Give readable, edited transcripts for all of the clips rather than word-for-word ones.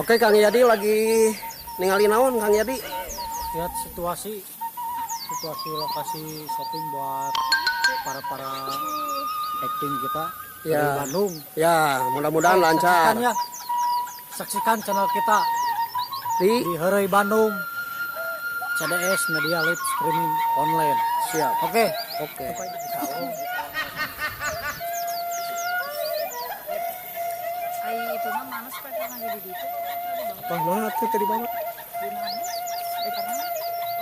Oke, Kang Yadi lagi ningali naon, Kang Yadi? Lihat situasi situasi lokasi syuting buat para para acting kita dari Bandung. Ya, mudah-mudahan lancar. Saksikan ya. Saksikan channel kita di di Heureuy Bandung CDS Media Live Streaming Online. Siap. Oke. Oke. Ai itu mah manas pak karena jadi di itu. Apa mana tuh tadi banget? Di mana? Eh, karena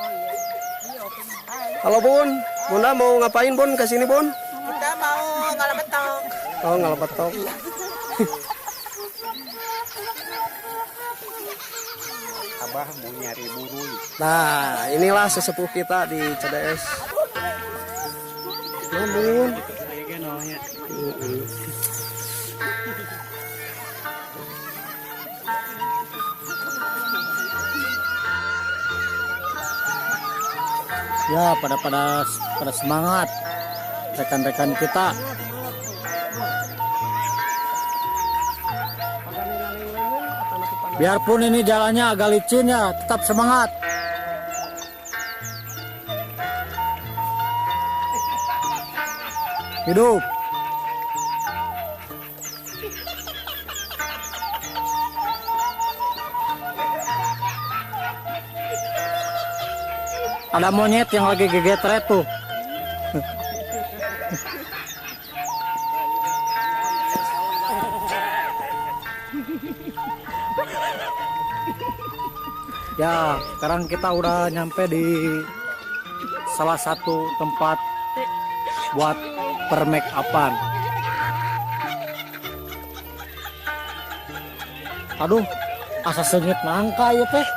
oh iya. Iya, oke. Hai. Halo, Bun, Bunda mau ngapain, Bun, ke sini, Bun? Kita mau ngalabetok. Oh, ngalabetok. Abah mau nyari buruy. Nah, inilah sesepuh kita di CDS. Namun, Ya, pada pada pada semangat rekan-rekan kita. Biarpun ini jalannya agak licin ya, tetap semangat. Hidup. Ada monyet yang lagi gegetret tuh. Ya, sekarang kita udah nyampe di salah satu tempat buat permake upan. Aduh, asa seungit nangka ya teh.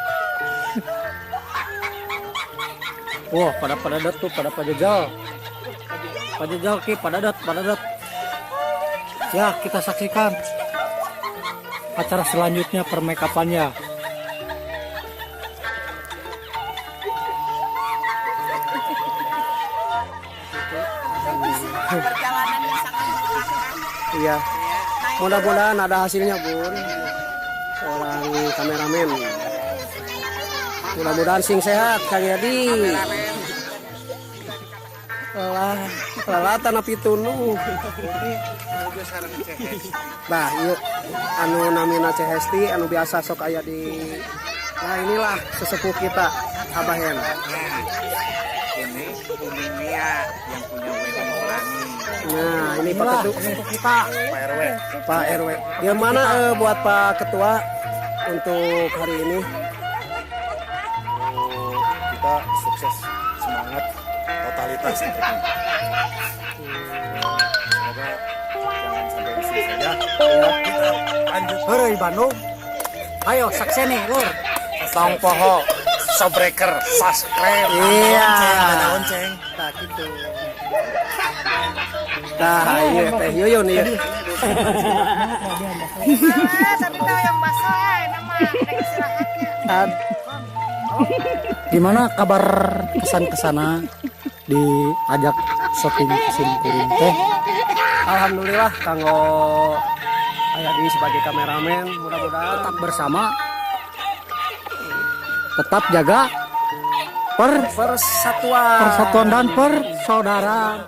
Wah, pada pada tuh, pada pajejal. Pajejal ki, pada dat, pada dat. Ya, kita saksikan acara selanjutnya permake upannya. Perjalanan yang sangat melelahkan. Iya. Mudah-mudahan ada hasilnya, Bun. Seorang kameramen. Mudah-mudahan sing sehat, Kang Yadi. Lelah, lelah tanah pitunu. Bah, yuk anu namina Cehesti anu biasa sok aya di. Nah, inilah sesepuh kita, Abah Hen. Ini Umi Mia yang punya wedding pelangi. Nah, ini Pak Inilah Ketua, sesepuh kita. Pak RW. Pak RW. Gimana buat Pak Ketua untuk hari ini? Kita sukses, semangat, totalitas tentunya. Semoga jangan sampai di sini saja. Kita lanjut. Heureuy Bandung. Ayo sakseni lur. Tong poho, sobreker, subscribe. Iya. Ada onceng. Nah, gitu. Nah, iya teh Yuyun iya. Ah, tapi tahu yang basah eh nama rek istirahatnya. Gimana kabar kesan kesana diajak shopping ke sini kuring teh? Alhamdulillah kanggo Ayadi sebagai kameramen, mudah-mudahan Tetap bersama, tetap jaga persatuan persatuan dan persaudaraan.